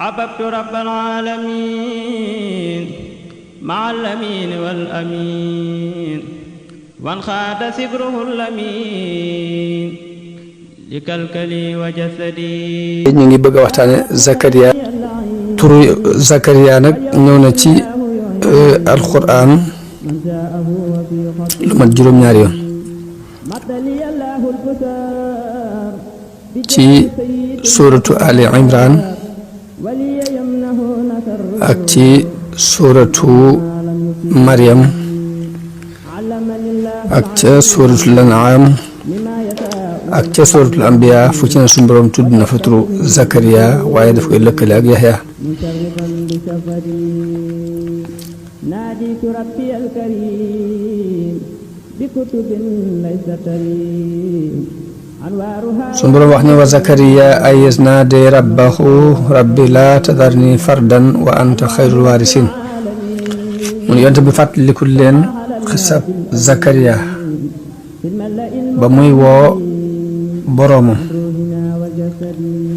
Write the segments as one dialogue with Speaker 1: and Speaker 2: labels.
Speaker 1: أحببت رب العالمين مع الأمين والأمين وانخاد سكره الأمين لكلكلي وجسدي.
Speaker 2: ñu ngi bëgg a waxtaane Zakariya. turu Zakariya nag ñëw na ci alquran lu mat juróom-ñaari yoon ci suuratu Ali Imran ak ci suuratu Maryam ak ca suuratul An'am ak ca suuratul Anbiya fu ci ne suñu Boroom tudd na fa turu Zakariya waaye daf koy lëkkale ak Yahya. suñu Boroom wax ne wa Zakariya iz naadaa rabbahu rabbi laa tadarni fardan wa anta xayrul waarisiin. mu ne yonent bi fàttalikul leen xisab Zakariya ba muy woo boroomam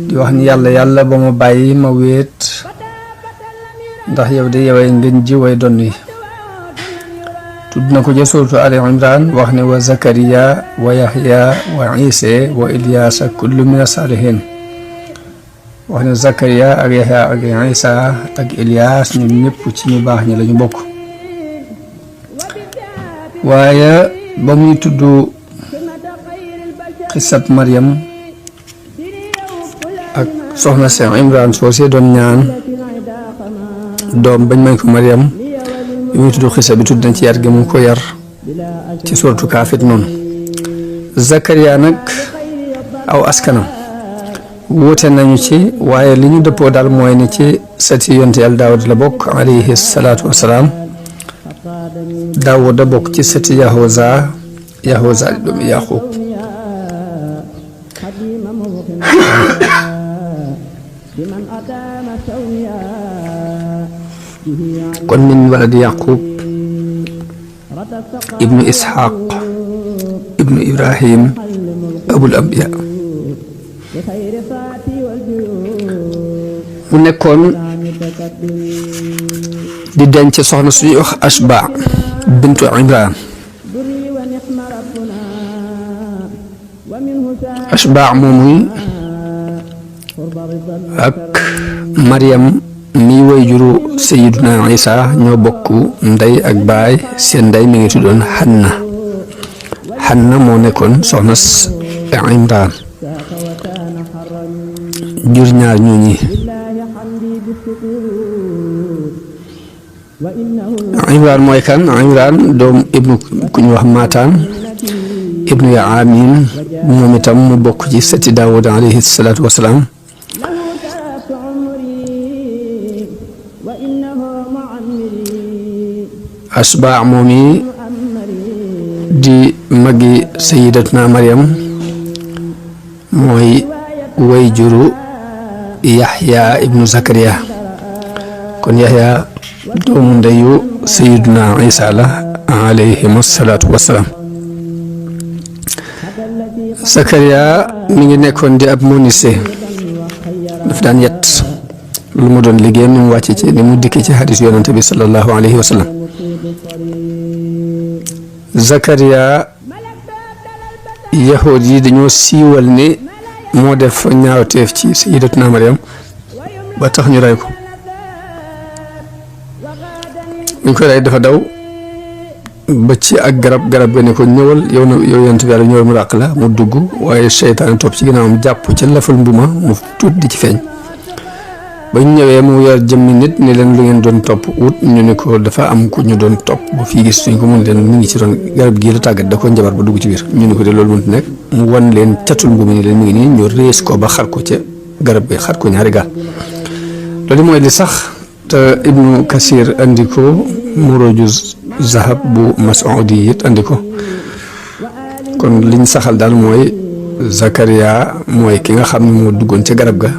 Speaker 2: di wax ni yàlla ba ma bàyyi ma wéet ndax yow de yoway ngeen ji way donn yi. tudd na ko ja suuratu Ali Imran wax ne wa Zakariya wa Yahya wa Isa wa Ilyasa kullu min as-salihin. wax ne Zakariya ak Yahya ak Isa ak Ilyas ñun ñëpp ci ñu baax ñi lañu bokk. waaye ba muy tudd xisab Maryam ak soxna si Imran soo see doon ñaan doom bañ may ko Maryam bi muy tudd xisa bi tudd nañ ci yar gi mu ko yar ci suuratu Kaafit noonu. Zakariya nag aw askanam wuute nañu ci waaye li ñu dëppoo daal mooy ne ci sëti yonte Yàlla Daawuda la bokk alayhi salaatu wasalaam. Daawuda bokk ci sëti Yahuza di doomi Yaqub. kon min waladi Yaqub ibnu Ishaq ibnu Ibrahim abul anbiya. mu nekkoon di denc soxna suñuy wax Ashba bintu Imran. Ashba moomuy ak Maryam mi way juru Sayyiduna Isa ñoo bokk ndey ak baay. seen ndey mi ngi tuddoon Hanna moo nekkoon soxna Imran jur ñaar ñooñi. Imran mooy kan? Imran doom ibnu ku ñu wax Mataan ibnu Yaamin moom itam mu bokk ci sëti Daawuda alayhi salaatu wasalaam. Ashba moomi di magi Sayyidatuna Maryam mooy way juru Yahya ibnu Zakariya. kon Yahya doomu ndeyu Sayyiduna Isa la alayhim salaatu wasalaam. Zakariya mi ngi nekkoon di ab menuisier daf daan yett lu mu doon liggéeyam ni mu wàcce ci ni mu dikki ci xadis yonante bi sallallahu alayhi wa sallam. Zakariya yahuud yi dañoo siiwal ni moo def ñaawteef ci Sayyidatuna Maryam ba tax ñu rey ko. buñ koy rey dafa daw ba ci ak garab ga ne ko ñëwal yow yonent bi Yàlla ñëwal mu ràq la mu dugg waaye seytaane topp ci ginnaawam jàpp ca lafal mbuma mu tuut di ci feeñ. ba ñu ñëwee mu yor jëmmi nit ni leen lu ngeen doon topp wut ñu ne ko dafa am ku ñu doon topp ba fii gis suñ ko mun leen mi ngi ci doon garab gii la tàggat da ko njabar ba dugg ci biir ñu ne ko de loolu mënut nekk mu wan leen catul mbuma ni leen mi ngi nii ñu rees ko ba xar ko ca garab bi xar ko ñaari gaal. loolu mooy li sax te Ibnu Kasir andi ko Muruju Zahab bu Mas'udi it andi ko kon liñ saxal daal mooy Zakariya mooy ki nga xam ne moo duggoon ca garab ga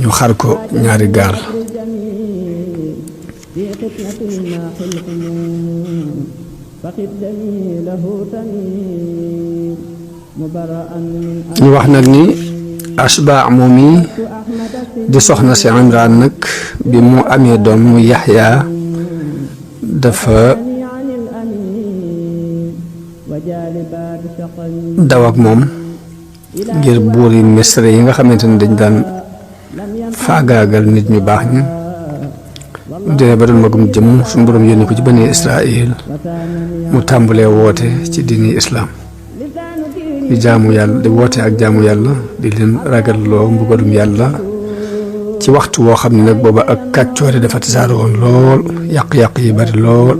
Speaker 2: ñu xar ko ñaari gaal. ñu wax nag ni Ashba moom yi di soxna si Imraan nag bi mu amee doom mu Yaxya dafa daw ak moom ngir buur yi Misra yi nga xamante ne dañ daan faagaagal nit ñu baax ñi dee ba doon magum jëm suñu borom yónni ko ci bani Israil mu tàmbalee woote ci diini islaam di jaamu yàlla di woote ak jaamu yàlla di leen ragalloo mbugalum yàlla ci waxtu woo xam ne nag booba ak kàccoore dafa tasaaroo woon lool yàq-yàq yi bari lool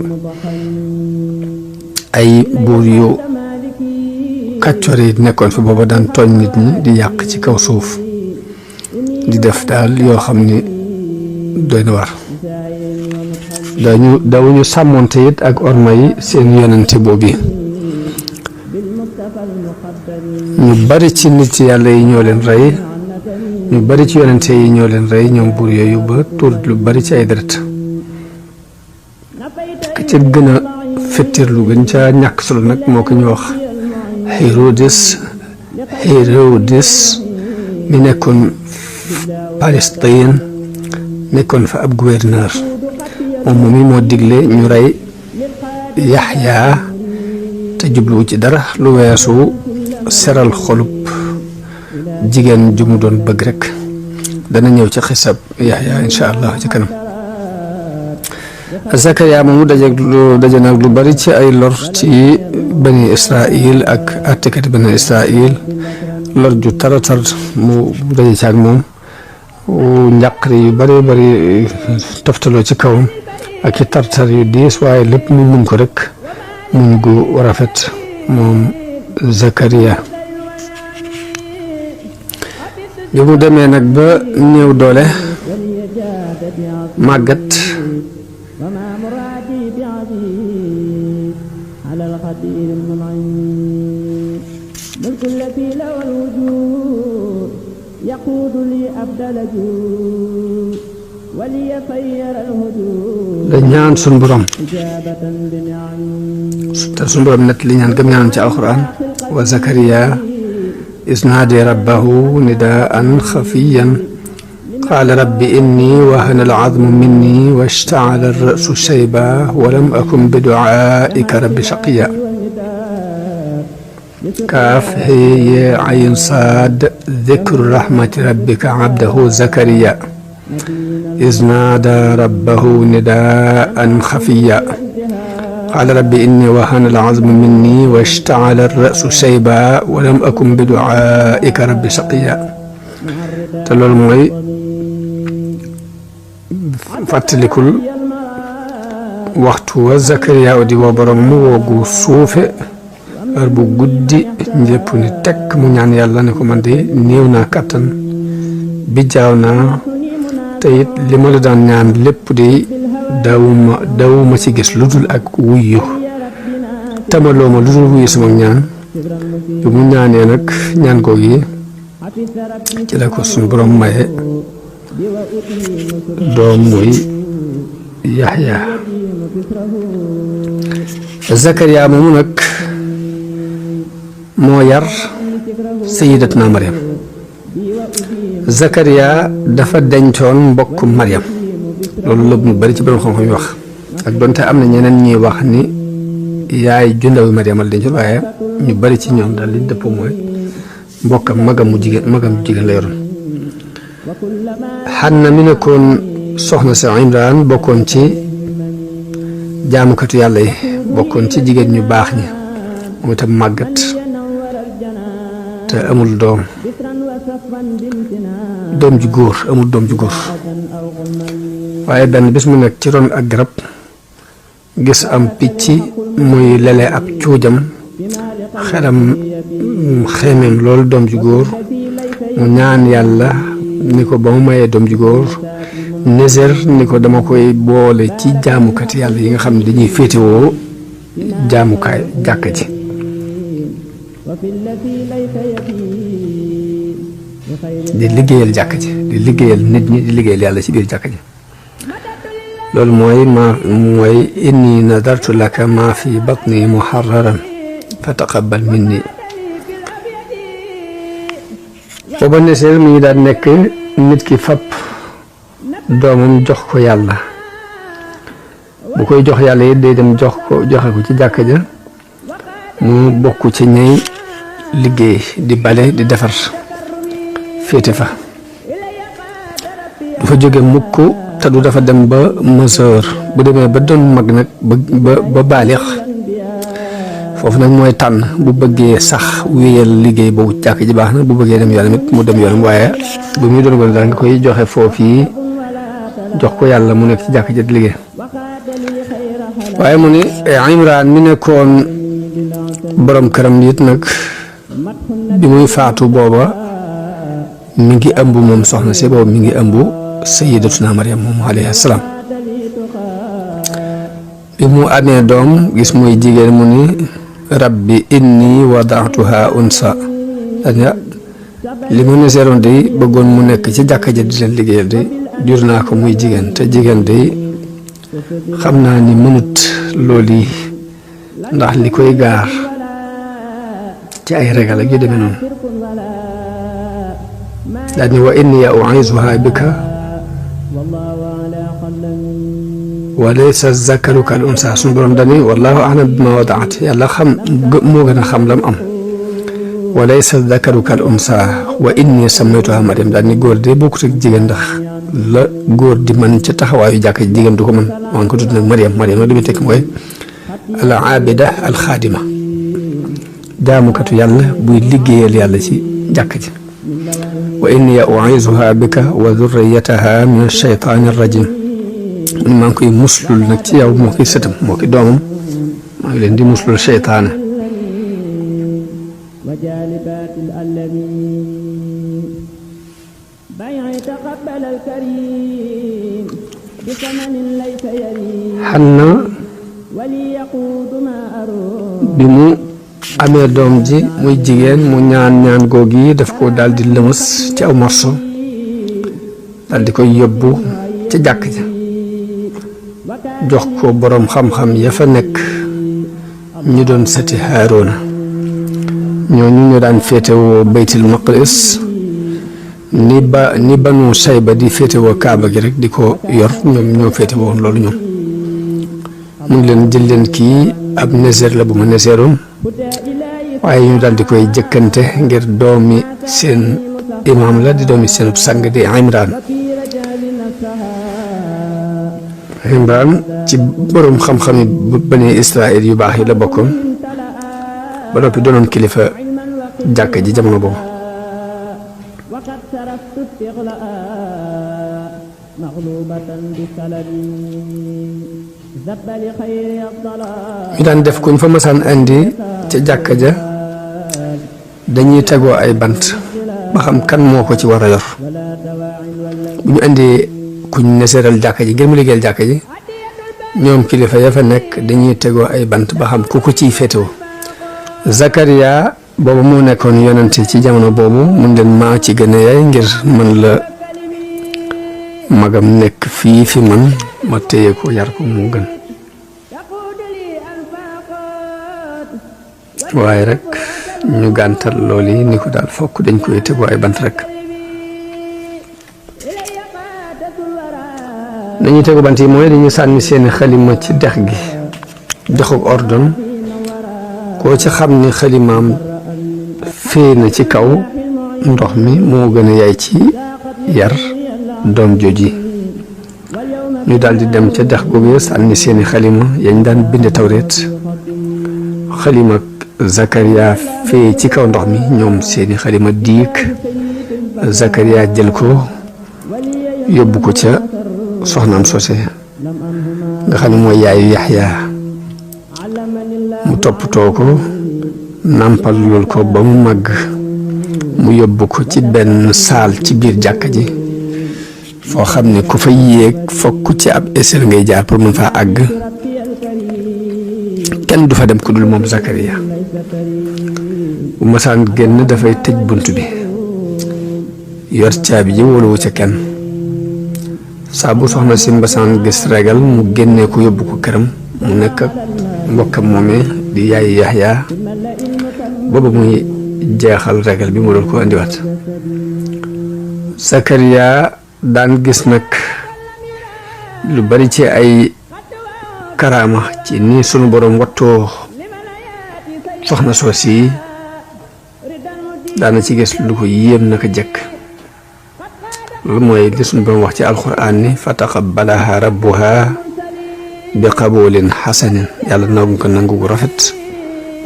Speaker 2: ay buur yu kàccoore yi nekkoon fi booba daan tooñ nit ñi di yàq ci kaw suuf di def daal yoo xam ni doy na war dawuñu sàmmoonte it ak orma yi seen yonente boobu ñu bari ci nit yàlla yi ñoo leen rey ñu bari ci yonente yi ñoo leen rey ñoom buur yooyu ba tuur lu bari ci ay deret ka ca gën a fettirlu gën ca ñàkk solo nag moo ko ñu wax Hérodis mi nekkoon Palestine nekkoon fa ab gouverneur moom mi moo digle ñu rey Yaxya te jubluwu ci dara lu weesu seral xolub jigéen ju mu doon bëgg rek dana ñëw ci xisab Yaxya insha allah ci kanam. Zakariya moomu daje nag lu bari ci ay lor ci bani Israil ak àttekati bani Israil lor ju taratar mu daje ci ak moom njàqare yu bari toftaloo ci kawam ak i tartar yu diis waaye lépp mu muñ ko rek muñ gu rafet moom Zakariya bi mu demee nag ba néew doole màggat da ñaan sun borom te sun borom net li ñaan gëm ñaan ci alquran wa Zakariya is naadi rabbahu nidaan xafiyan qaala rabbi inni wahana al-azmu minni washta'ala ar-ra'su shayba wa lam akun bi du'aa'ika rabbi shaqiya kaaf hee ayn saad dhikru rahmati rabbika abdahu Zakariya iz naadaa rabbahu nidaa'an xafiya qaala rabbi inni wahana al-azmu minni washta'ala ar-ra'su shayba wa lam akun bi du'aa'ika rabbi shaqiya te loolu mooy fàttalikul waxtu wa Zakariya di woo borom mu woogu suufe heure bu guddi njëpp ni tekk mu ñaan yàlla ne ko man de néew naa kàttan bi jaaw naa te it li ma la daan ñaan lépp de dawuma ci gis lu dul ak wuyu tamaloo ma lu dul wuyu sama ñaan bi mu ñaanee nag ñaan googu ci la ko suñu borom maye doom muy Yaxya Zakariya moomu nag moo yar Sayyidatuna Maryam Zakariya dafa dencoon mbokku Maryam loolu la mu bari ci borom xam-xam yi wax ak donte am na ñeneen ñuy wax ni yaay jundawi Maryam la dencoon waaye ñu bari ci ñoom daal li dëppoo mooy mbokkam magam jigéen la yoroon. Xanna mi nekkoon soxna sa Imraan bokkoon ci jaamukatu yàlla yi bokkoon ci jigéen ñu baax ñi moom itam màggat te amul doom ju góor waaye benn bis mu nekk ci ron ak garab gis am picc muy lele ab cuujam xemeem loolu doom ju góor mu ñaan yàlla ni ko ba mu mayee doom ju góor néser ni ko dama koy boole ci jaamukat yàlla yi nga xam ne dañuy féetewoo jaamukaay jàkka ji di liggéeyal jàkka ji di liggéeyal nit ñi di liggéeyal yàlla ci biir jàkka ji loolu mooy inni nadartu laka ma fi batni muharraran fa taqabbal minni booba Nasir mu ngi daan nekk nit ki fab doomam jox ko yàlla bu koy jox yàlla it day dem joxe ko ci jàkka ja mu bokk ci ñay liggéey di bale di defar féete fa du fa jóge mukk te du dafa dem ba mesure bu demee ba doon mag nag ba baalix foofu nag mooy tànn bu bëggee sax wéyal liggéey boobu jàkk ji baax na bu bëggee dem yoonam it mu dem yoonam waaye bu muy doon gone daal nga koy joxe foofu yi jox ko yàlla mu nekk ci jàkk ji di liggéey waaye mu ni Imraan mi nekkoon borom këram it nag bi muy faatu booba mi ngi ëmb moom soxna si boobu mi ngi ëmb sayyidatuna Maryam moom alayhi salaam bi mu amee doom gis muy jigéen mu ni rabbi inni wadaatuha unsa daña li ma neseeroon day bëggoon mu nekk ci jàkka ja di leen liggéeyal day jur naa ko muy jigéen te jigéen day xam naa ni mënut loolu yi ndax li koy gaar ci ay regal ak yu demee noonu daal ni wa inni u'iizuha bika wa laysa zakaru kal unsa suñu borom dani wallahu a'lam bima wadaat yàlla xam moo gën a xam lam am wa laysa zakaru kal unsa wa inni sammaytuha Maryam daal ni góor de bokkut ak jigéen ndax la góor di mën ca taxawaayu jàkk jigéen du ko mën maa ngi ko tudd nag Maryam Maryam nag li muy tekk mooy al aabida al xaadima jaamukatu yàlla buy liggéeyal yàlla ci jàkk ji wa inni u'iizuha bika wa dhurriyyataha min ash-shaytaani ar-rajiim maa ngi koy muslul nag ci yow moo koy sëtam moo koy doomam maa ngi leen di muslul seytaane Xanna bi mu amee doom ji muy jigéen mu ñaan googu yi daf ko daal di lëmës ci aw morso daal di koy yóbbu ca jàkk ja jox ko boroom xam-xam ya fa nekk ñu doon sati Haaruna ñooñu ñu daan féetewoo baytul maqdis ni banu Sayba di féetewoo Kaaba gi rek di ko yor ñoom ñoo féetewoo loolu ñoom mun leen jël leen kii ab Nasir la bu ma neseeroon waaye ñu daal di koy jëkkante ngir doomi seen imaam la di doomi seen sang di Imraan ci boroom xam-xam yi bani Israël yu baax yi la bokkoon ba noppi doonoon kilifa jàkka ji jamono boobu ñu daan def kuñ fa masaan indi ca jàkka ja dañuy tegoo ay bant ba xam kan moo ko ci war a yor bu ñu indee kuñ neseeral jàkka ji ngir mu liggéeyal jàkka ji ñoom kilifa ya fa nekk dañuy tegoo ay bant ba xam ku ko ciy féetewoo Zakariya boobu moo nekkoon yonent ci jamono boobu mun leen maa ci gën a yaay ngir man la magam nekk fii fi man ma téye ko yar ko mu gën waaye rek ñu gàntal loolu yi ni ko daal fokk dañ koy tegoo ay bant rek dañuy tegu bant yi mooy dañuy sànni seeni xalima ci dex gi dexuk ordon koo ci xam ni xalimaam fee na ci kaw ndox mi moo gën a yaay ci yar doom jooji ñu daldi dem ca dex googu sànni seeni xalima yañ daan bind tawreet xalima Zakariya fee ci kaw ndox mi ñoom seeni xalima diik Zakariya jël ko yóbbu ko ca soxnaam sose nga xam ne mooy yaayu Yaxya mu toppatoo ko nàmpal lool ko ba mu màgg mu yóbbu ko ci benn saal ci biir jàkka ji foo xam ne ku fa yéeg fokk ci ab échelle ngay jaar pour mën faa àgg kenn du fa dem ku dul moom Zakariya bu masaan génn dafay tëj bunt bi yor caabi ji wóoluwu ca kenn saa bu soxna si mbasaan gis regal mu génnee ko yóbbu ko këram mu nekk ak mbokkam moomee di yaay Yaxya booba muy jeexal régal bi mu doon ko andiwaat. Sakariya daan gis nag lu bari ci ay karaama ci ni sunu borom wattoo soxna soos yi daana ci gis lu ko yéem naka jëkk. loolu mooy li sunu borom wax ci alxuraan ni fa taqabbalaha rabbuha bi qaboolin xasanin yàlla nangu ko nangu gu rafet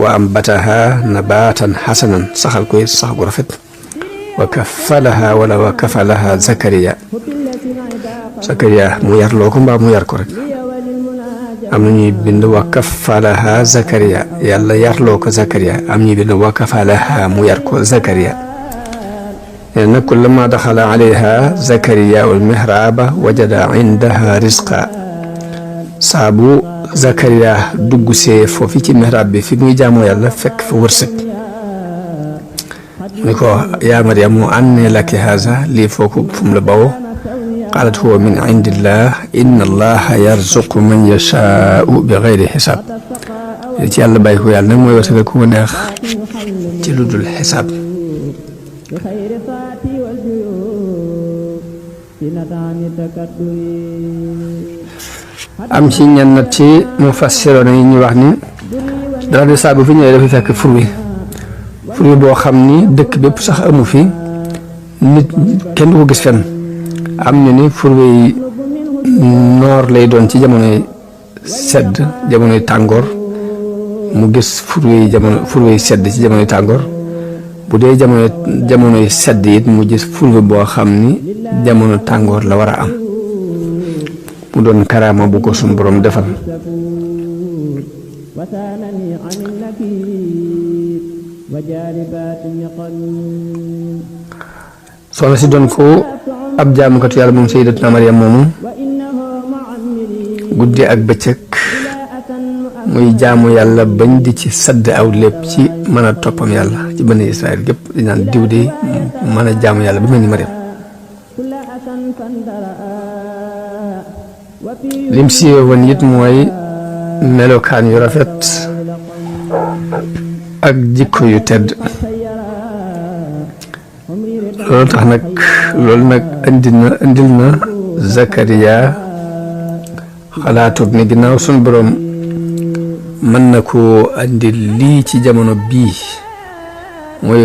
Speaker 2: wa ambataha nabaatan xasanan saxal koy sax gu rafet wa kafalaha wala wa kafalaha Zakariya mu yarloo ko mbaa mu yar ko rek am na ñuy bind wa kafalaha Zakariya yàlla yarloo ko Zakariya am ñuy bind wa kafalaha mu yar ko Zakariya nee na kullama daxala alayha Zakariya al mihraba wajada indaha rizqa saabu Zakariya dugg see foofu ci mihrab bi fi muy jaamoo yàlla fekk fa wërsëg ni ko yaa Maryam anne laki haza lii fooku fu mu la bawoo qaalat huwa min indillah inna allaha yarzuqu man yashaau bi gayri xisaab ci yàlla bàyyi ko yàlla nag mooy wërsëgal ku ko neex ci lu dul xisaab. am ci ñenn ci mufassiroon yi ñu wax ni dara de saa bu fi ñëwee dafa fekk fur wi boo xam ni dëkk bépp sax amu fi nit kenn du ko gis fenn. am ñu ni fur wi noor lay doon ci jamonoy sedd jamonoy tàngoor mu gis fur wi sedd ci jamonoy tàngoor bu dee jamonoy sedd it mu gis fur wi boo xam ni jamono tàngoor la war a am mu doon karaama bu ko sunu borom defal. soxna si doon ko ab jaamukatu yàlla moom sayyidatuna Maryam moomu guddi ak bëccëg muy jaamu yàlla bañ di ci sadd aw lépp ci mën a toppam yàlla ci bani Israël gépp di naan diw di mën a jaamu yàlla ba mel ni Maryam. lim siiwee woon it mooy melokaan yu rafet ak jikko yu tedd. loolu tax nag indil na Zakariya xalaatut ni ginnaaw sunu borom mën na koo andi lii ci jamono bii mooy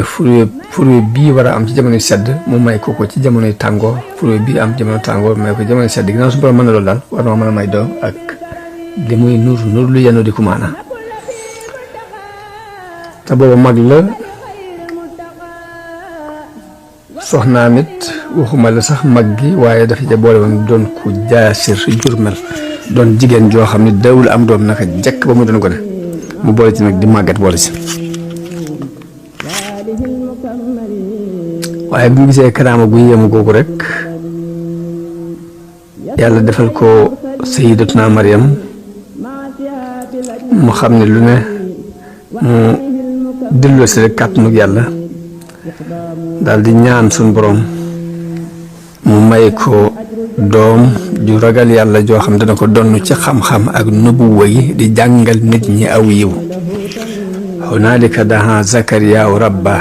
Speaker 2: furwe bii war a am ci jamonoy sedd mu may ko ci jamonoy tàngoor furwe bii am jamono tàngoor may ko jamonoy sedd ginnaaw sunu borom mën na loolu daal war na mën a may doom ak li muy nur lu yenn di ko maana te booba mag la. soxnaam it waxuma la sax mag gi waaye dafa ca boole woon doon ku jaasir jurmel doon jigéen joo xam ne dawul am doom naka jekk ba mu doon gone mu boole ci nag di màggat boole ci waaye bi mu gisee karaama gu yéemu googu rek yàlla defal ko sayyidatuna Maryam mu xam ne lu ne mu delloo si rek kàttanu yàlla daal di ñaan suñ borom mu may ko doom ju ragal yàlla joo xam dana ko donn ci xam-xam ak nubuwa yi di jàngal nit ñi aw yiw hunaalika daha Zakariya rabba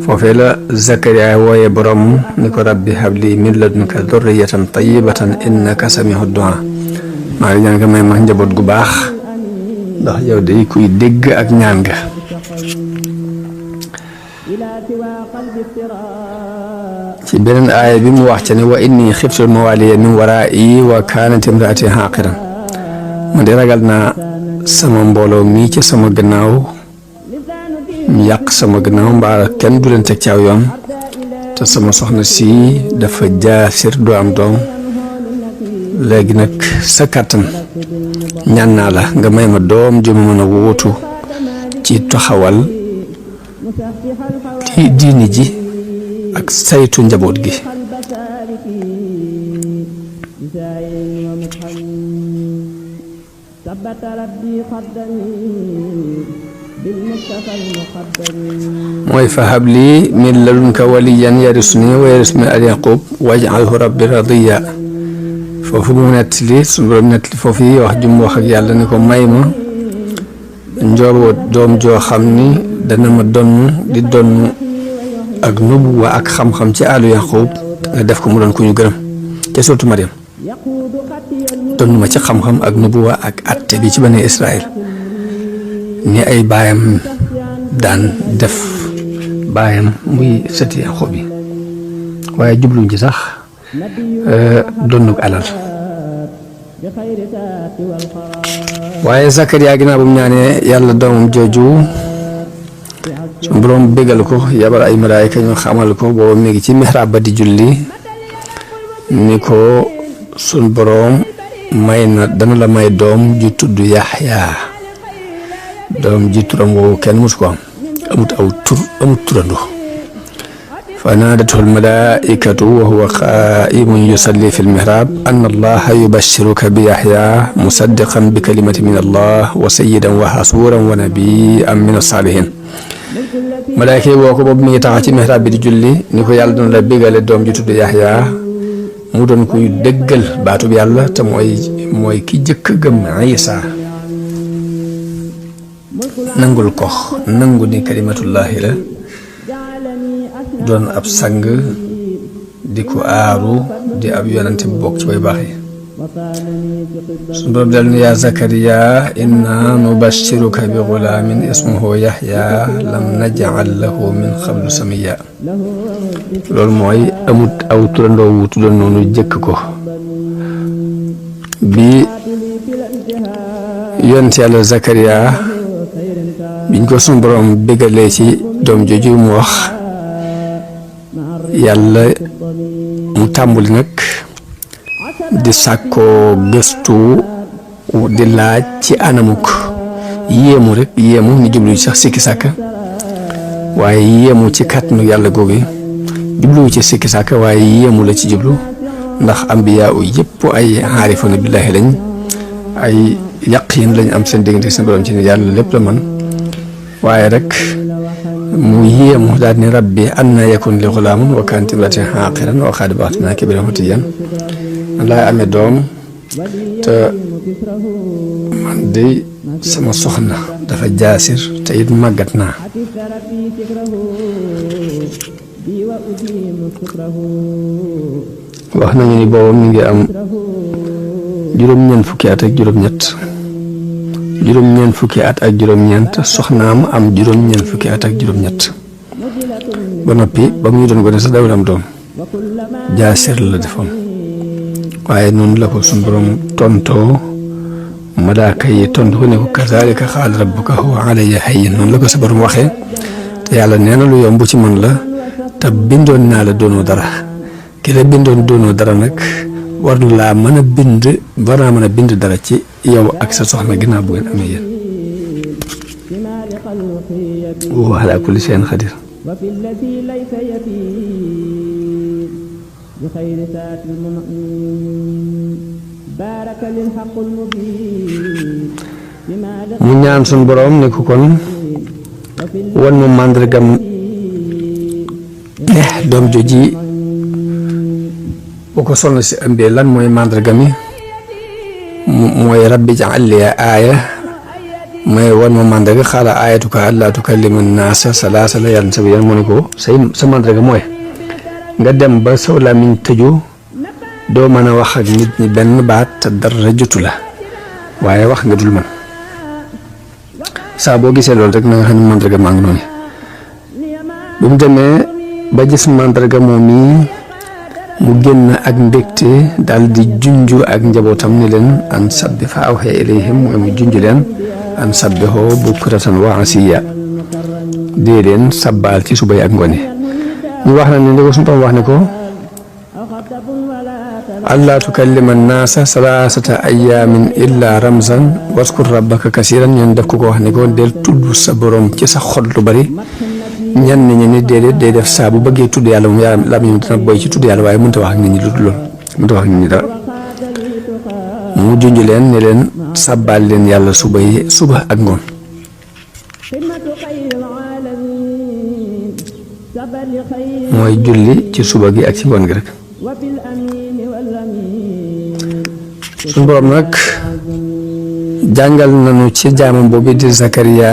Speaker 2: foofee la Zakariya wooye borom ni ko rabbi habli min ladunka durriyatan tayyibatan innaka samihu du'a maa ngi ñaan nga may ma njaboot gu baax ndax yow day kuy dégg ak ñaan nga. ci beneen aaya bi mu wax ca ne wa inni xiftul mawaliya min waraa'i wa kaanat imraati haaqiran ma di ragal naa sama mbooloo mii ci sama gannaaw ñu yàq sama gannaaw mbaa kenn du leen teg ci aw yoon te sama soxna si dafa jaasir du am doom léegi nag sa kàttan ñaan naa la nga may ma doom ju ma mën a wuutu ci taxawal diini ji ak saytu njaboot gi. mooy fa habli min ladunka waliyan yarisuni wa yaris min al yaqub waj'alhu rabbi radiya foofu mu nettali suñu borom nettali foofu yi wax jum wax ak yàlla ni ko may ma njaboot doom joo xam ni dana ma donn di donn ak nubuwa ak xam-xam ci àllu Yaqub nga def ko mu doon ku ñu gërëm ca suratu Maryam donn ma ci xam-xam ak nubuwa ak atte bi ci bani Israël ni ay baayam daan def baayam muy sëti Yaqub yi waaye jubluñ ci sax donnu alal waaye Zakariya ginnaaw bu mu ñaanee yàlla doomam jooju suñu boroom bégal ko yabal ay malaayika ñu xamal ko booba mi ngi ci mihrab ba di julli ni ko suñ boroom may na dana la may doom ju tudd Yaxya doom ji turam woowu kenn musu ko am amut turandoo fa naadatuhu almalaikatu wa huwa qaimun yusalli fi lmihrab an allaha yubashiruka bi Yaxya musaddiqan bi kalimati min allah wa sayyidan wa hasuran wa nabiyyan min as-salihin malaayka yi woo ko boobu mi ngi taxaw ci mihrab bi di julli ni ko yàlla dina la bégale doom ji tudd Yaxya mu doon kuy dëggal baatub yàlla te mooy ki jëkk gëm Isa nangul ko nangu ni kalimatullahi la doon ab sang di ko aaru di ab yonante bu bokk ci way baax yi suñu boroom del ni yaa Zakariya inna nubashiruka bi gulaamin ismuhu Yaxya lam naj'al lahu min qablu samiyya loolu mooy amut aw turandoo wu tuddoon noonu jëkk ko bi yonent yàlla Zakariya biñ ko suñu boroom bégalee ci doom jooju mu wax yàlla mu tàmbuli nag di sàkkoo gëstu di laaj ci anamuk yéemu rek yéemu ni jublu ci sax sikki sàkka waaye yéemu ci kàttanu yàlla googu jubluwu ci sikki sàkka waaye yéemu la ci jublu ndax ambiyaa u yëpp ay aarifoona billaahi lañ ay yaqiin lañ am seen diggante seen borom ci ne yàlla lépp la man waaye rek mu yéemu daal ni rabbi anna yakun li xulaamun wa kaanat imraati aaqiran wa qad balaghtu kibaran fatiyyan laay amee doom te man de sama soxna dafa jaasir te it màggat naa wax nañu ni boobu mi ngi am juróom-ñeent fukki at ak juróom-ñett juróom-ñeent fukki at ak juróom-ñeent soxnaam am juróom-ñeent fukki at ak juróom-ñett ba noppi ba mu ñu doon gone sax dawul am doom jaasir la defoon waaye noonu la ko suñu borom tontoo malaaka yi tontu ko ne ko kazaalika qaala rabbuka huwa alayya hayyin noonu la ko sa borom waxee te yàlla nee na lu yomb ci man la te bindoon naa la doonoo dara ki la bindoon doonoo dara nag war naa mën a bind dara ci yow ak sa soxna ginnaaw bu ngeen amee yéen wa alaa kulli shay'in qadiir mu ñaan suñ boroom ne ko kon wan ma màndargam doom jooji boo ko sonn si ëmbee lan mooy màndarga mi mooy rabbi ij'al li aaya mooy wan ma màndarga xaala aayatuka allaa tukallima naasa salaasa layaalin sawiyyan mu ne ko sa màndarga mooy nga dem ba saw làmmiñ tëju doo mën a wax ak nit ñi benn baat te dara jotu la waaye wax nga dul man saa boo gisee loolu rek na nga xam ne màndarga maa ngi noonu bu mu demee ba gis màndarga moom mii mu génn ak mbégte daal di junju ak njabootam ni leen an sabbi fa awxee ilayhim mooy mu junju leen an sabbihoo bukratan wa asiya dee leen sabbaal ci suba yi ak ngoone ñu wax na ne li ko suñu wax ne ko allaa tukallima naasa salaasata ayaamin illa ramzan waskur rabbaka kasiran ñeen def ko wax ne ko del tudd sa borom ci sa xol lu bari ñenn ñi ni déedéet day def saa bu bëggee tudd yàlla moom yàlla làmmiñ dina boy ci tudd yàlla waaye mënta wax ak nit ñi lu dul lool mënta wax ak nit ñi dara mu junj leen ne leen sàbbaal leen yàlla suba ak ngoon mooy julli ci suba gi ak ci ngoon gi rek suñu borom nag jàngal nañu ci jaamam boobu di Zakariya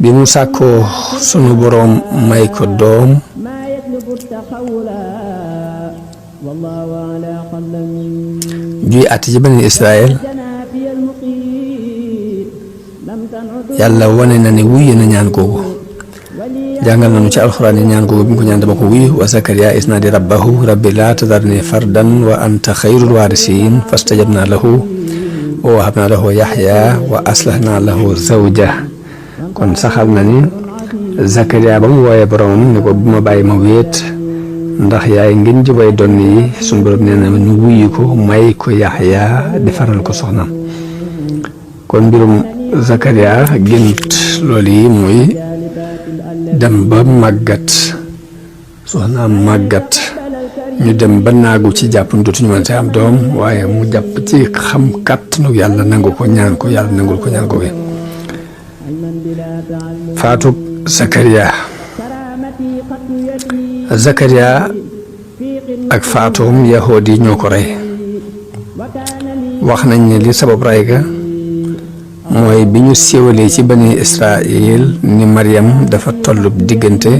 Speaker 2: bi mu sàkkoo sunu boroom may ko doom juy àtte ci bani Israël yàlla wane na ne wuyu na ñaan googu jàngal nañu ci alxuraan yi ñaan googu bi mu ko ñaan dama ko wuyu wa Zakariya isnaadi rabbahu rabbi laa tadarni fardan wa anta xayrul waarisiin fastajabna lahu wa wahabna lahu yaxya wa aslahna lahu zawja kon saxal na ni Zakariya ba mu wooyee boromam ni ko bu ma bàyyi ma wéet ndax yaay ngeen ji way doon yi suñu borom nee na ñu wuyu ko may ko yaxya defaral ko soxnaam kon mbirum Zakariya gént loolu yi mooy dem ba màggat soxnaam màggat ñu dem ba naagu ci jàpp ni dootuñu mën am doom waaye mu jàpp ci xam kàttanu yàlla nangu ko ñaan ko yàlla nangul ko ñaan ko wi faatu Zakariya ak faatoom yahood yi ñoo ko rey wax nañ ne li sabab rey ga mooy bi ñu siiwalee ci bani Israël ni Maryam dafa tollu diggante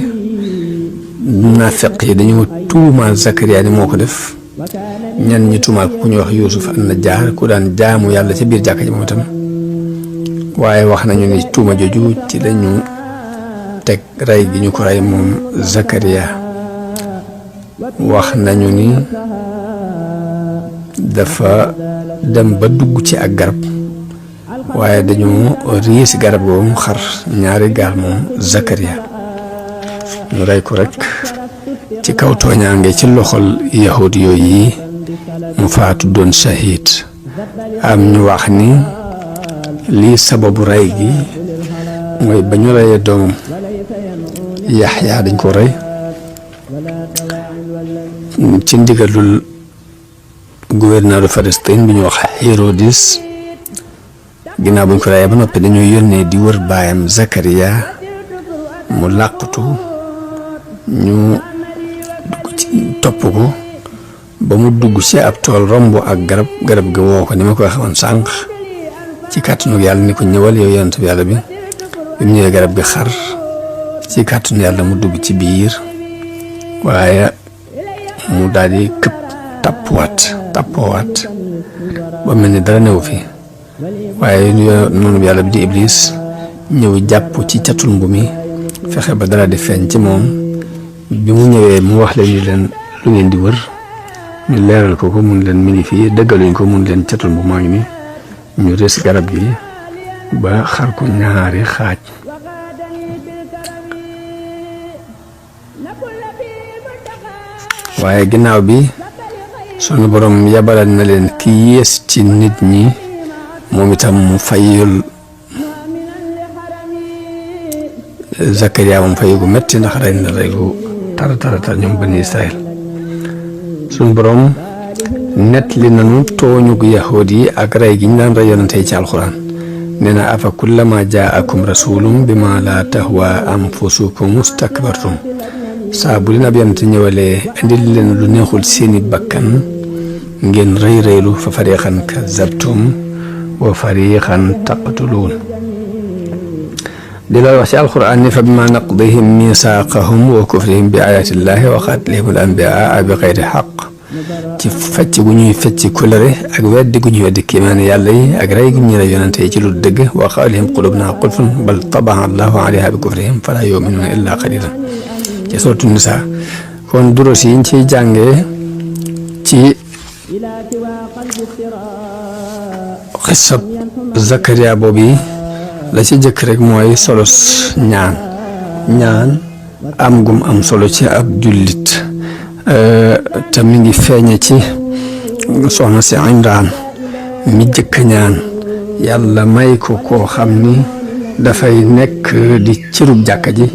Speaker 2: naafiq yi dañoo tuumaal Zakariya ni moo ko def ñan ñi tuumaal ku ñuy wax Yuusuf an-Najjaar ku daan jaamu yàlla ca biir jàkka ji moom itam waaye wax nañu ni tuuma jooju ci lañu teg rey gi ñu ko rey moom Zakariya wax nañu ni dafa dem ba dugg ci ak garab waaye dañu riis garab googu xar ñaari gaal moom Zakariya ñu rey ko rek ci kaw tooñaange ci loxol yahud yooyu yi mu faatu doon shahid am ñu wax ni lii sababu rey gi mooy ba ñu reyee doomam Yaxya dañ ko rey ci ndigalul gouverneur de Palestine bi ñu wax Hérodis ginnaaw bu ñu ko reyee ba noppi dañoo yónnee di wër baayam Zakariya mu làqutu ñu dugg ci topp ko ba mu dugg ci ab tool romb ak garab gi woo ko ni ma ko waxee woon sànq ci kàttanu yàlla ni ko ñëwal yow yonent bi yàlla bi mu ñëwee garab gi xar ci kàttanu yàlla mu dugg ci biir waaye mu daal di këpp tappoowaat ba mel ni dara newu fi waaye noonu yàlla bi di Iblis ñëw jàpp ci catul mbu mi fexe ba dara di feeñ ci moom bi mu ñëwee mu wax leen ni leen lu ngeen di wër ñu leeral ko mun leen mi ngi fii dëggaluñ ko mun leen catul mbu maa ngi ni ñu rës garab gi ba xar ko ñaari xaaj waaye ginnaaw bi sunu borom yabalal na leen ki yées ci nit ñi moom itam mu fayul Zakariya moom fayu gu metti ndax rey na rey gu tar ñoom bani Israël sunu borom net li nanu tooñu gu yahuud yi ak rey gi ñu daan rey yonante ci alxuraan nee na afa kullama jaakum rasulum bima la tahwa anfusukum mustakbartum saa bu leen ab yonante ñëwalee indil leen lu neexul seeni bakkan ngeen rëylu fa fariqan kazabtum wa fariqan taqtuluun di la wax ci alquran ni fa bima naqdihim misaaqahum wa kufrihim bi ayatillahi wa qatlihim al anbiyaa bi xayri xaq ci fecc gu ñuy fecc kulëre ak weddi gu ñuy weddi kiimaane yàlla yi ak rey gu ñuy rey yonante yi ci lu dëgg wa qawlihim qulubna qulfun bal tabaa allahu alayha bi kufrihim fala yuminuuna illa qalilan ci suuratu Nisaa kon duros yi ñu ciy jàngee ci xisab Zakariya boobu yi la ci jëkk rek mooy solos ñaan am gum am solo ci ab jullit te mi ngi feeñe ci soxna si Imraan mi jëkk ñaan yàlla may ko koo xam ni dafay nekk di cërub jàkka ji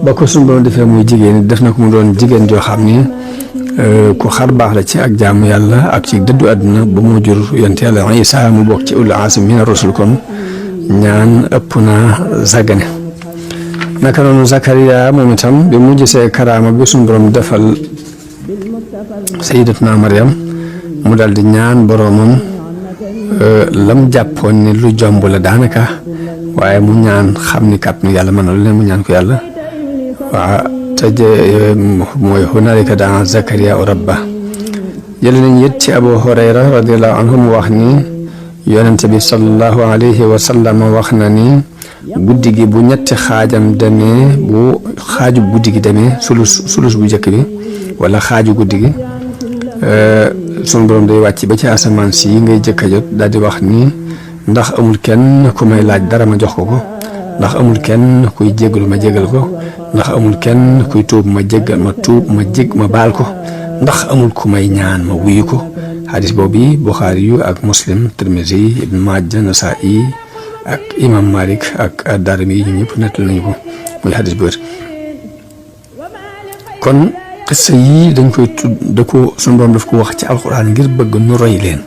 Speaker 2: ba ko suñu borom defee muy jigéen def na ko mu doon jigéen joo xam ni ku xar baax la ci ak jaamu yàlla ak ci dëddu àdduna ba mu jur yonent yàlla Isaa mu bokk ci ulul azmi mina rusul kon ñaan ëpp naa zagane naka noonu Zakariya moom itam bi mu gisee karaama bi suñu borom defal sayyidatuna Maryam mu dal di ñaan boromam lam jàppoon ni lu jomb la daanaka waaye mu ñaan xam ni kàttanu yàlla mën na lu leen mu ñaan ko yàlla waa te mooy hunaalika daa Zakariya rabba. jële nañ it ci Abu Hurayra radiyallahu anhu mu wax ni yonente bi sallallahu alayhi wa sallam wax na ni guddi gi bu ñetti xaajam demee bu xaaju guddi gi demee sulus bu njëkk bi wala xaaju guddi gi sunu borom day wàcc ba ci asamaan si ngay jëkk a jot daal di wax ni ndax amul kenn ku may laaj dara ma jox ko ko ndax amul kenn kuy jéggalu ma jéggal ko ndax amul kenn kuy tuub ma jéggal ma tuub ma baal ko ndax amul ku may ñaan ma wuyu ko. xadis boobu Buxaari yu ak Muslim Tirmisi Ibn Maaja Nasaa'i ak imam Malik ak Daarimi yi ñëpp nettali nañu ko muy xadis bu wér. kon xissa yii dañ koy tudd da ko sunu borom daf ko wax ci alxuraan ngir bëgg nu roy leen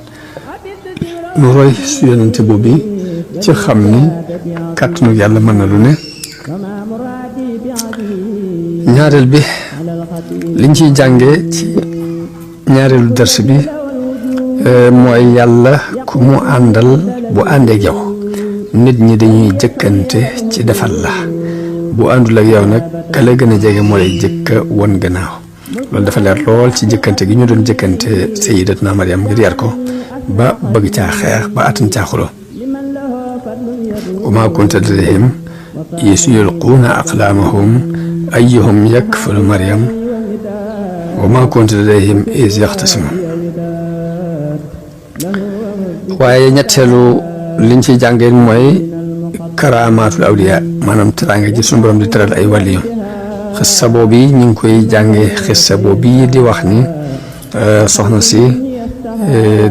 Speaker 2: nu roy su yonente boobu ci xam ni kàttanu yàlla mën na lu ne. ñaareel bi liñ ciy jàngee ci ñaareelu dars bi mooy yàlla ku mu àndal bu àndeek yow nit ñi dañuy jëkkante ci defal la bu àndul ak yow nag ka la gën a jege moo lay jëkka won gannaaw. loolu dafa leer lool ci jëkkante gi ñu doon jëkkante Sayyidatuna Maryam ngir yar ko ba bëgg caa xeex ba atan caa xuloo. wa maa kunta ladayhim iz yulquuna aqlaamahum ayyuhum yakfulu Maryam wa maa kunta ladayhim iz yaxtasimuun. waaye ñetteelu liñ ciy jàngee mooy karaamaatul awliya maanaam teraanga ji suñu borom di teral ay wàlliyu. xissa boobu ñu ngi koy jàngee xissa boobu di wax ni soxna si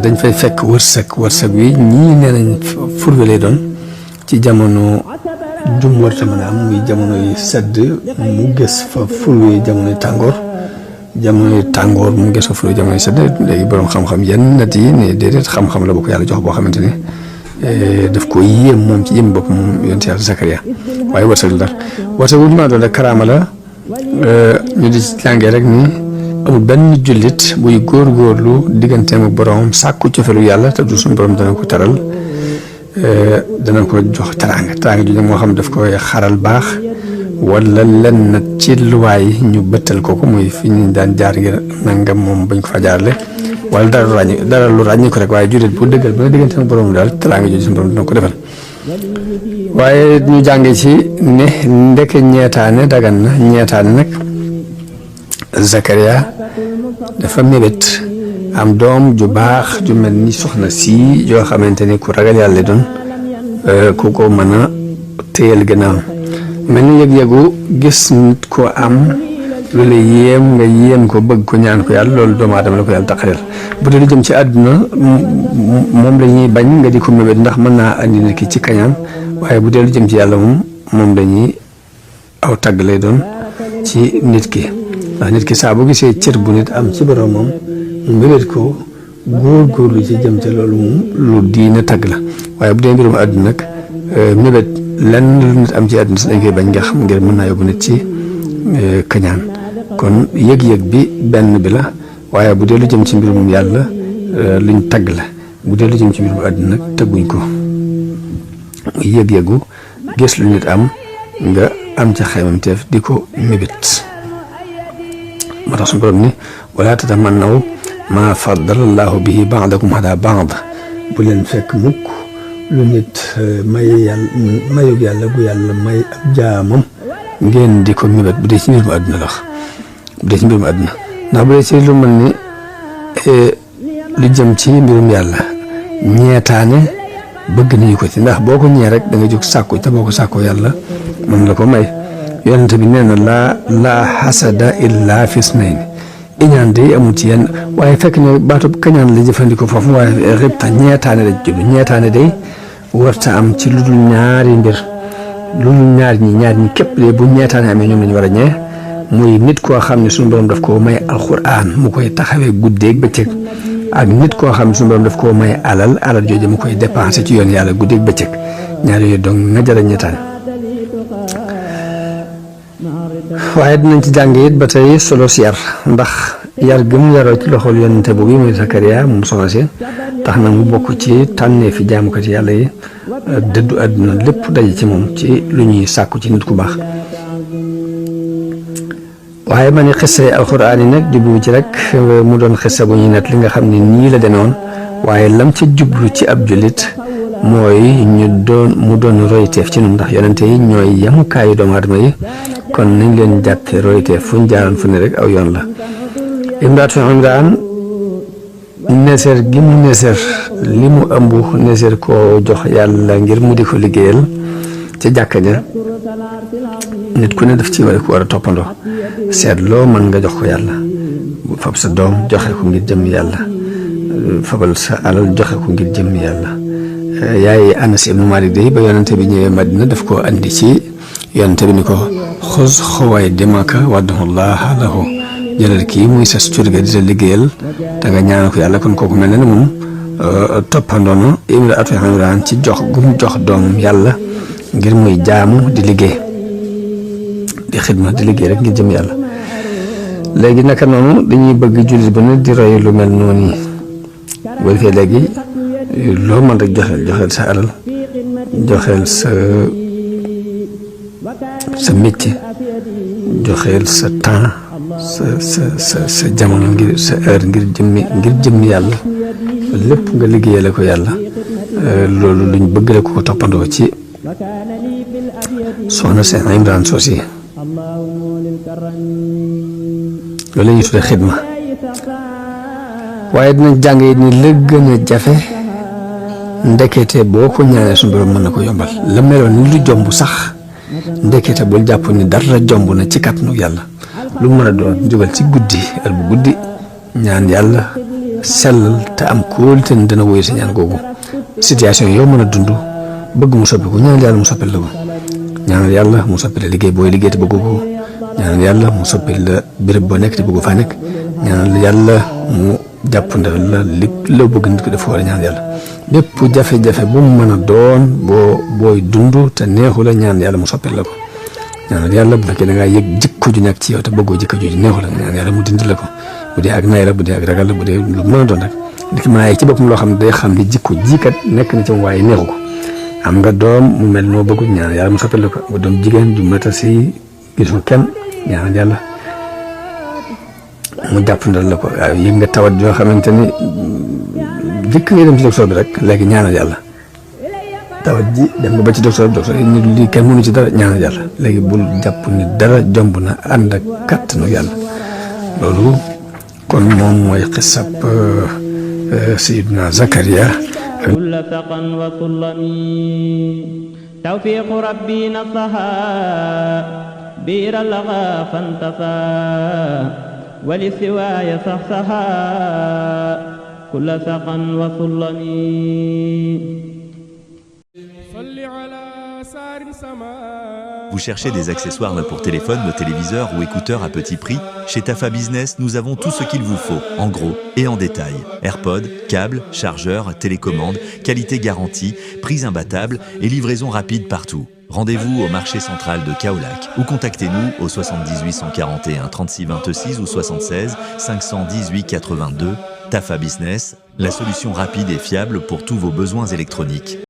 Speaker 2: dañ fay fekk wërsëg wi ñii nee nañ furwe lay doon ci jamono jum warta mën a am muy jamono yi sedd mu gës fa furwe jamonoy tàngoor mu gës fa furwe jamonoy sedd. léegi borom xam-xam yenn nat yi ne déedéet xam-xam la bu ko yàlla jox boo xamante ni daf ko yéem moom ci yéem bopp moom yonent yàlla Zakariya waaye wërsëg la daal wërsëg wu ñu mën a doon rek karaama la. ñu di jàngee rek ni amul benn jullit buy góorgóorlu digganteem ak borom sàkku cofelu yàlla te du suñu borom dana ko teral dana ko jox teraanga ju ne moo xam daf koy xaral baax wala lenn ci luwaay ñu bëttal ko muy fi ñu daan jaar ngir nangam moom bañ ko fa jaarale wala dara lu ràññi ko rek waaye jullit bu dëggal ba nga digganteem ak borom daal teraanga jooju suñu borom dana ko defal. waaye ñu jànge ci ne ndeke ñeetaane dagan na ñeetaane nag Zakariya dafa mébét am doom ju baax ju mel ni soxna si yoo xamante ni ku ragal yàlla doon ku ko mën a téyel gannaaw mel ni yëg-yëgu gis nit ko am lu la yéem nga yéem ko bëgg ko ñaan ko yàlla loolu doomu aadama la ko yàlla taqaleel bu dee lu jëm ci àdduna moom la ñuy bañ nga di ko mébét ndax mën naa andi nit ki ci kañaan waaye bu dee lu jëm ci yàlla moom dañuy aw tagg lay doon ci nit ki ndax nit ki saa bu gisee cër bu nit am ci boromam mu mébét ko góorgóorlu ci jëm ca loolu moom lu diine tagg la waaye bu dee mbirum àdduna nag mébét lenn lu nit am ci àdduna si dañ koy bañ nga xam ngir mën naa yóbbu nit ci kañaan kon yëg-yëg bi benn bi la waaye bu dee lu jëm ci mbirum yàlla luñ tagg la bu dee lu jëm ci mbirum àdduna nag tagguñ ko. yëg-yëgu gis lu nit am nga am ca xaymamteef di ko mébét moo tax suñu borom ni wala tatamannaw maa faddala llaahu bihi ba'dakum alaa ba'd bu leen fekk mukk lu nit mayug yàlla gu yàlla may ab jaamam ngeen di ko mébét bu dee ci mbirum àdduna la bu dee ci mbirum àdduna ndax bu dee ci lu mel ni lu jëm ci mbirum yàlla ñeetaane bëgg nañu ko ci ndax boo ko ñee rek da nga jóg sàkku te boo ko sàkkoo yàlla mën la ko may yonente bi nee na laa xasada illa fisnayn iñaan day amul ci yenn waaye fekk ne baatub kañaan la jëfandikoo foofu waaye ribta ñeetaane la judd ñeetaane day warta am ci lu dul ñaari mbir lu dul ñaar ñi képp de bu ñeetaane amee ñoom lañu war a ñee muy nit koo xam ne suñu borom daf koo may alquran mu koy taxawee guddeeg bëccëg ak nit koo xam ne suñu borom daf koo may alal jooju mu koy dépensé ci yoon yàlla guddeeg bëccëg ñaar yooyu donc nga jëra ñeetaane waaye dinañ ci jàng it ba tey solo si yar ndax yar gëm yaroo ci loxol yonente boobu muy Sakariya moom soxna si tax na mu bokk ci tànnee fi jaamukat yàlla yi dëddu àdduna lépp daje ci moom ci lu ñuy sàkku ci nit ku baax. waaye ma ni xissa yi alxuraan yi nag jublu ci rek mu doon xissa bu ñuy net li nga xam ne nii la demewoon waaye lam ca jublu ci ab jullit mooy mu doon royteef ci ñun ndax yonente yi ñooy yamukaayu doomu aadama yi kon nañ leen jàppe royteef fu ñu jaaroon fu ne rek aw yoon la. imraatu Imraan neeseer gi mu neeseer li mu ëmb neeseer koo jox yàlla ngir mu di ko liggéeyal ca jàkka ja nit ku ne daf ci war a toppandoo seet loo mën nga jox ko yàlla fab sa doom joxe ko ngir jëm yàlla fabal sa alal joxe ko ngir jëm yàlla. yaay Anas ibnu Malik day ba yonente bi ñëwee Madina daf ko andi ci yonente bi ni ko xus xawaay demaka waddullaha lahu jëlal kii muy sa curga di la liggéeyal te nga ñaanal ko yàlla kon kooku mel na ne moom toppandoo na imraatu Imraan ci jox gum jox doomam yàlla ngir muy jaamu di liggéey di xidma di liggéey rek ngir jëm yàlla. léegi naka noonu dañuy bëgg jullit ba ne di roy lu mel noonu yi boo defee léegi loo mën rek joxeel sa alal joxeel sa métier joxeel sa temps sa jamono ngir sa heure ngir jëmmi yàlla lépp nga liggéeyale ko yàlla loolu luñ bëgg la ko toppandoo ci soxna seen Imraan soosi loolu la ñuy tuddee xidma. waaye dinañ jàng yi ni la gën a jafe ndekete boo ko ñaanee suñu borom mën na ko yombal la meloon ni lu jomb sax ndekete bul jàpp ni dara jomb na ci kàttanu yàlla. lu mën a doon jógal ci guddi heure bu guddi ñaan yàlla sellal te am kóolute ni dana woyu sa ñaan googu. situation yow mën a dund bëgg mu soppi ko ñaan yàlla mu soppil la ko ñaanal yàlla mu soppil la liggéey booy liggéey te bëgg ko ñaanal yàlla mu soppil la béréb boo nekk te bëgg faa nekk ñaanal yàlla mu jàpp ndal la lépp la bëgg nit ko def war a ñaan yàlla lépp jafe-jafe bu mu mën a doon booy dund te neexu la ñaan yàlla mu soppil la ko ñaanal yàlla bu fekkee da ngaa yëg jikko ju nekk ci yow te bëggoo jikko ju neexu la ñaan yàlla mu dindi la ko bu dee ak nay la bu dee ak ragal la bu dee lu mën a doon rek nit ki mën a yegg ci boppam loo xam ne day xam ni jikko jikat nekk na ci moom waaye neexu ko am nga doom mu mel noo bëggu ñaanal yàlla mu soppil la ko nga doom jigéen ju mata si gisul kenn ñaanal yàlla mu jàpp ndal la ko waaw yëg nga tawat yoo xamante ni jëkk ngay dem ci docteur bi rek léegi ñaanal yàlla tawat ji dem nga ba ci docteur yi ni lii kenn mënu ci dara ñaanal yàlla léegi bul jàpp ni dara jomb na ànd ak kàttanu yàlla loolu kon moom mooy xisab Sayyidina Zakariya
Speaker 1: kulla saqan wa sullami tawfiqu rabbi nasaha biira laga fantafa ولسواي صحصحا كل سقا وصلني.
Speaker 3: Vous cherchez des accessoires pour téléphone, téléviseur ou écouteurs à petit prix? Chez Tafa Business, nous avons tout ce qu'il vous faut, en gros et en détail. AirPods, câbles, chargeurs, télécommande, qualité garantie, prix imbattable et livraison rapide partout. Rendez-vous au marché central de Kaolack ou contactez-nous au 78 141 36 26 ou 76 518 82. Tafa Business, la solution rapide et fiable pour tous vos besoins électroniques.